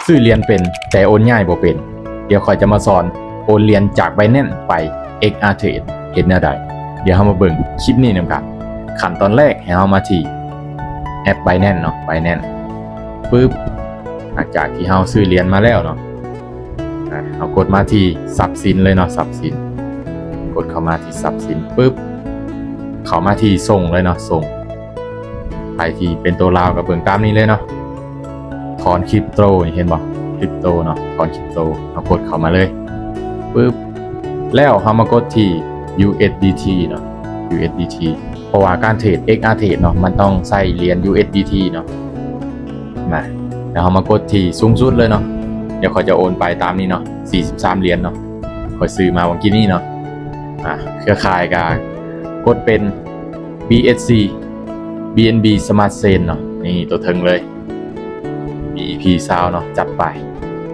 ຊື້ຫຼຽນເປັນ ແຕ່ໂອນຍ້າຍບໍ່ເປັນ. ດຽວຂ້ອຍຈະມາສອນໂອນຫຼຽນຈາກ Binance ໄປ ເອັກອາເທຣດ ເຮັດແນວໃດ. ດຽວເຮົາມາເບິ່ງຄລິບນີ້ນຳກັນ. ຂັ້ນຕອນແລກໃຫ້ເຮົາມາທີ່ແອັບ Binance ເນາະ Binance ປຶບ. ຫຼັງຈາກທີ່ເຮົາຊື້ຫຼຽນມາແລ້ວເນາະ ອາ ເຮົາກົດມາທີ່ຊັບສິນເລີຍເນາະ ຊັບສິນ ກົດເຂົ້າມາທີ່ຊັບສິນປຶບ ເຂົ້າມາທີ່ສົ່ງເລີຍເນາະ ສົ່ງ. ໃຜທີ່ເປັນໂຕລາວກໍເບິ່ງຕາມນີ້ເລີຍເນາະ ຖອນຄຣິບໂຕນີ້ ເຫັນບໍ່? ຄຣິບໂຕເນາະ ຖອນຄຣິບໂຕ ເຮົາກົດເຂົ້າມາເລີຍປຶບ. ແລ້ວເຮົາມາກົດທີ່ USDT ເນາະ USDT ເພາະວ່າການເທຣດ ເອັກອາເທຣດ ເນາະ ມັນຕ້ອງໃຊ້ຫຼຽນ USDT ເນາະ. ມາ ແລ້ວເຮົາມາກົດທີ່ສູງສຸດເລີຍເນາະ. ດຽວຂ້ອຍຈະໂອນໄປຕາມນີ້ເນາະ ສີ່ສິບສາມຫຼຽນເນາະ ຂ້ອຍຊື້ມາຫວ່າງກີ້ນີ້ເນາະ. ອາ ເຄືອຂ່າຍກໍກົດເປັນ BSC BNB Smart Chain ເນາະ ນີ້ໂຕເທິງເລີຍ BEP ຊາວເນາະ ຈັດໄປ.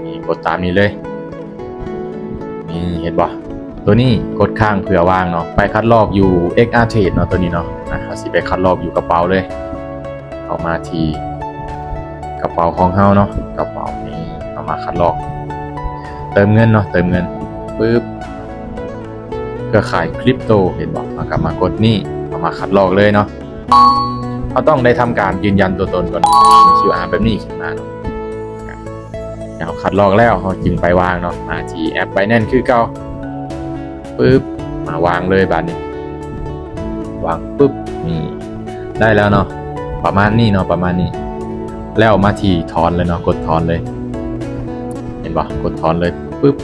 ນີ້ກົດຕາມນີ້ເລີຍ ນີ້ເຫັນບໍ່? ໂຕນີ້ກົດຄ້າງເພື່ອວາງເນາະ ໄປຄັດລອກຢູ່ ເອັກອາເທຣດ ເນາະ ໂຕນີ້ເນາະ. ອາ ເຮົາຊິໄປຄັດລອກຢູ່ກະເປົາເລີຍ ເຂົ້າມາທີ່ກະເປົາຂອງເຮົາເນາະ ກະເປົານີ້ ເຮົາມາຄັດລອກ ເຕີມເງິນເນາະ ເຕີມເງິນປຶບ. ເຄືອຂ່າຍຄຣິບໂຕ ເຫັນບໍ່? ເຮົາກໍມາກົດນີ້ ເຮົາມາຄັດລອກເລີຍເນາະ. ເຮົາຕ້ອງໄດ້ທຳການຢືນຢັນຕົວຕົນກ່ອນ ມີ QR ແບບນີ້ຂຶ້ນມາເນາະ. ເຮົາຄັດລອກແລ້ວ ເຮົາຈຶ່ງໄປວາງເນາະ ມາທີ່ແອັບ Binance ຄືເກົ່າ ປຶບ ມາວາງເລີຍບາດນີ້ ວາງປຶບ ນີ້ ໄດ້ແລ້ວເນາະ ປະມານນີ້ເນາະ ປະມານນີ້. ແລ້ວມາທີ່ຖອນເລີຍເນາະ ກົດຖອນເລີຍ ເຫັນບໍ່? ກົດຖອນເລີຍປຶບ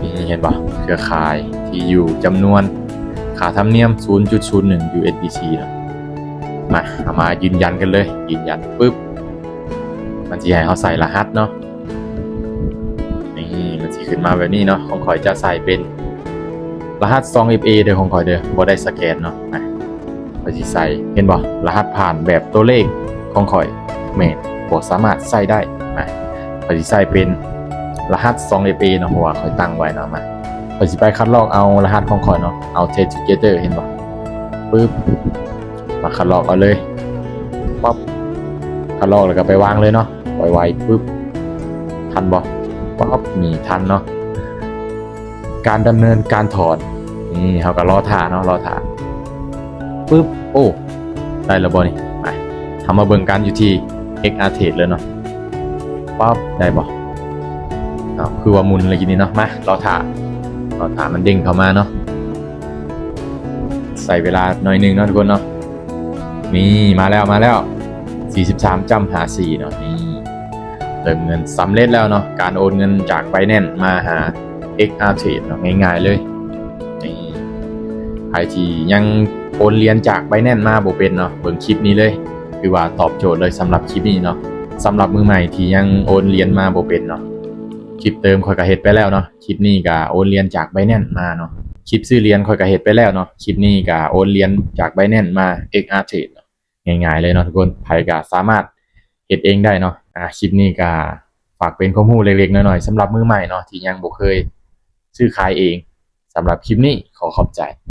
ນີ້ເຫັນບໍ່? ເຄືອຂ່າຍ ທີ່ຢູ່ ຈຳນວນ ຄ່າທຳນຽມ ສູນຈຸດສູນໜຶ່ງ USDT ເນາະ. ມາ ເຮົາມາຢືນຢັນກັນເລີຍ ຢືນຢັນປຶບ ມັນຊິໃຫ້ເຮົາໃສ່ລະຫັດເນາະ. ນີ້ ມັນຊິຂຶ້ນມາແບບນີ້ເນາະ ຂອງຂ້ອຍຈະໃສ່ເປັນລະຫັດສອງ ເອັຟ ເອ ເດີ ຂອງຂ້ອຍເດີ ບໍ່ໄດ້ສະແກນເນາະ. ມາ ຂ້ອຍຊິໃສ່ ເຫັນບໍ່? ລະຫັດຜ່ານແບບຕົວເລກຂອງຂ້ອຍແມ່ນບໍ່ສາມາດໃສ່ໄດ້. ມາ ຂ້ອຍຊິໃສ່ເປັນລະຫັດສອງ ເອັຟ ເອ ເນາະ ເພາະວ່າຂ້ອຍຕັ້ງໄວ້ເນາະ. ມາ ຂ້ອຍຊິໄປຄັດລອກເອົາລະຫັດຂອງຂ້ອຍເນາະ ເອົາ Trade Together ເຫັນບໍ່? ປຶບ ມາຄັດລອກເອົາເລີຍ ປັບ ຄັດລອກແລ້ວກໍໄປວາງເລີຍເນາະ ໄວໆ ປຶບ ທັນບໍ່? ປັບ ນີ້ທັນເນາະ. ການດຳເນີນການຖອນ ນີ້ເຮົາກໍລໍຖ້າເນາະ ລໍຖ້າປຶບ ໂອ້ ໄດ້ແລ້ວບໍ່ນີ້? ໄປ ເຮົາມາເບິ່ງກັນຢູ່ທີ່ ເອັກອາເທຣດ ເລີຍເນາະ ປັບ ໄດ້ບໍ່? ເອົາ ຄືວ່າໝຸນເລີຍກີ້ນີ້ເນາະ. ມາ ລໍຖ້າ ລໍຖ້າມັນເດ້ງເຂົ້າມາເນາະ ໃຊ້ເວລາໜ້ອຍໜຶ່ງເນາະທຸກຄົນເນາະ. ນີ້ ມາແລ້ວ ມາແລ້ວ ສີ່ສິບສາມຈຸດຫ້າສີ່ເນາະ. ນີ້ ເຕີມເງິນສຳເລັດແລ້ວເນາະ ການໂອນເງິນຈາກ Binance ມາຫາ ເອັກອາເທຣດ ເນາະ ງ່າຍໆເລີຍ. ນີ້ ໃຜທີ່ຍັງໂອນຫຼຽນຈາກ Binance ມາບໍ່ເປັນເນາະ ເບິ່ງຄລິບນີ້ເລີຍ ຖືວ່າຕອບໂຈດເລີຍສຳລັບຄລິບນີ້ເນາະ. ສຳລັບມືໃໝ່ທີ່ຍັງໂອນຫຼຽນມາບໍ່ເປັນເນາະ ຄລິບເຕີມຂ້ອຍກໍເຮັດໄປແລ້ວເນາະ ຄລິບນີ້ກໍໂອນຫຼຽນຈາກ Binance ມາເນາະ. ຄລິບຊື້ຫຼຽນຂ້ອຍກໍເຮັດໄປແລ້ວເນາະ ຄລິບນີ້ກໍໂອນຫຼຽນຈາກ Binance ມາ ເອັກອາເທຣດ ເນາະ. ງ່າຍໆເລີຍເນາະທຸກຄົນ ໃຜກໍສາມາດເຮັດເອງໄດ້ເນາະ. ອາ ຄລິບນີ້ກໍຝາກເປັນຄວາມຮູ້ເລັກໆນ້ອຍໆ ສຳລັບມືໃໝ່ເນາະ ທີ່ຍັງບໍ່ເຄີຍຊື້ຂາຍເອງ. ສຳລັບຄລິບນີ້ຂໍຂອບໃຈ.